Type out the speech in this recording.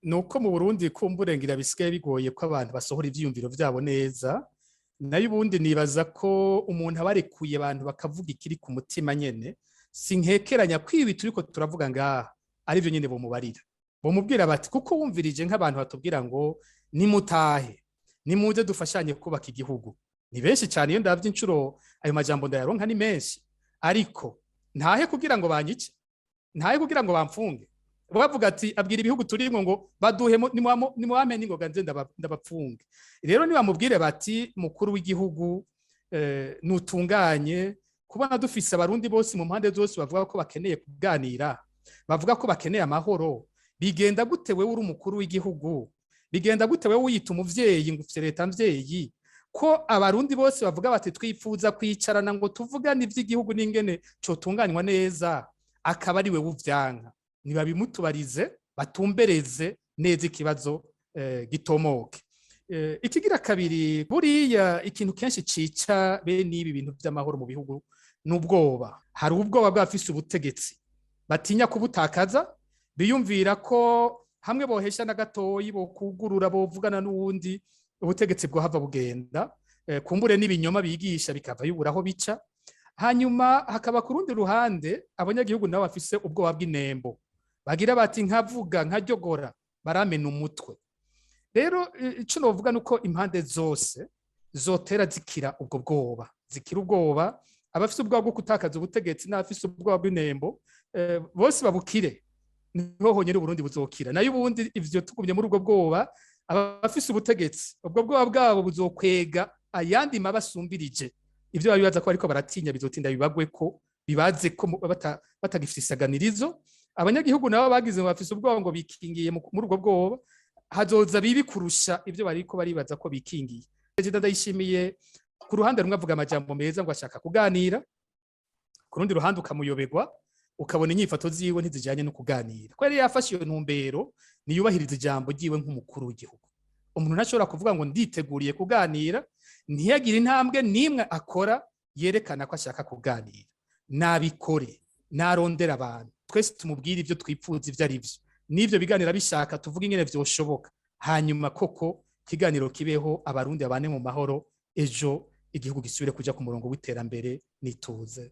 Nuko mu Burundi kumburengira bisigaye bigoye ko abantu basohora ivyiyumviro vyabo neza. Nayo ubundi nibaza ko umuntu aba arekuye abantu bakavuga ikiri ku mutima nyene, sinkekeranya ko ibi turiko turavuga ngaha arivyo nyene bomubarira, bomubwira bati kuko wumvirije nk'abantu batubwira ngo nimutahe, nimuze dufashanye kubaka igihugu, ni benshi cyane. Iyo ndavye incuro ayo majambo ndayaronka ni menshi, ariko ntahe kugira ngo banyice, ntahe kugira ngo bamfunge. Bavuga ati abwira ibihugu turimwo ngo baduhe, nimwame n'ingoga nze ndabapfunge. Rero nibamubwire bati mukuru w'igihugu, nutunganye kubona dufise Abarundi bose mu mpande zose bavuga ko bakeneye kuganira, bavuga ko bakeneye amahoro. Bigenda gute wewe uri umukuru w'igihugu? Bigenda gute wewe wiyita umuvyeyi ngo ufise leta mvyeyi, ko Abarundi bose bavuga bati twipfuza kwicarana ngo tuvugane ivy'igihugu n'ingene cotunganywa neza, akaba ari wewe uvyanka? Nibabimutubarize, batumbereze neza ikibazo gitomoke. Ikigira kabiri, buriya ikintu kenshi cica bene ibi bintu vy'amahoro mu bihugu n'ubwoba. Hari ubwoba bw'abafise ubutegetsi batinya kubutakaza, biyumvira ko hamwe bohesha na gatoyi, bokugurura, bovugana n'uwundi, ubutegetsi bwohava bugenda. Kumbure n'ibinyoma bigisha bikava bibura aho bica. Hanyuma hakaba ku rundi ruhande abanyagihugu nabo bafise ubwoba bw'inembo, bagira bati nkavuga nkaryogora baramena umutwe. Rero ico novuga nuko impande zose zotera zikira ubwo bwoba, zikira ubwoba. Abafise ubwoba bwo gutakaza ubutegetsi n'abafise ubwoba bw'inembo, bose babukire, niho honyine Uburundi buzokira. Nayo ubundi ivyo tugumye muri ubwo bwoba, abafise ubutegetsi ubwo bwoba bwabo buzokwega ayandi mabi asumbirije ivyo babibaza ko bariko baratinya, bizotinda bibagwe ko bibaze ko batagifise isaganirizo. Abanyagihugu nabo bagize ngo bafise ubwoba ngo bikingiye muri ubwo bwoba, hazoza bibi kurusha ivyo bariko baribaza ko bikingiye. Perezida Ndayishimiye ku ruhande rumwe avuga amajambo meza ngo ashaka kuganira, ku rundi ruhande ukamuyoberwa, ukabona inyifato ziwe ntizijanye no kuganira. Ko yari yafashe iyo ntumbero, niyubahiriza ijambo ryiwe nk'umukuru w'igihugu. Umuntu ntashobora kuvuga ngo nditeguriye kuganira, ntiyagire intambwe n'imwe akora yerekana ko ashaka kuganira. Nabikore, narondera abantu, twese tumubwire ivyo twipfuza ivyo ari vyo, n'ivyo biganiro bishaka tuvuge ingene vyoshoboka, hanyuma koko ikiganiro kibeho, Abarundi babane mu mahoro, ejo igihugu gisubire kuja ku murongo w'iterambere n'ituze.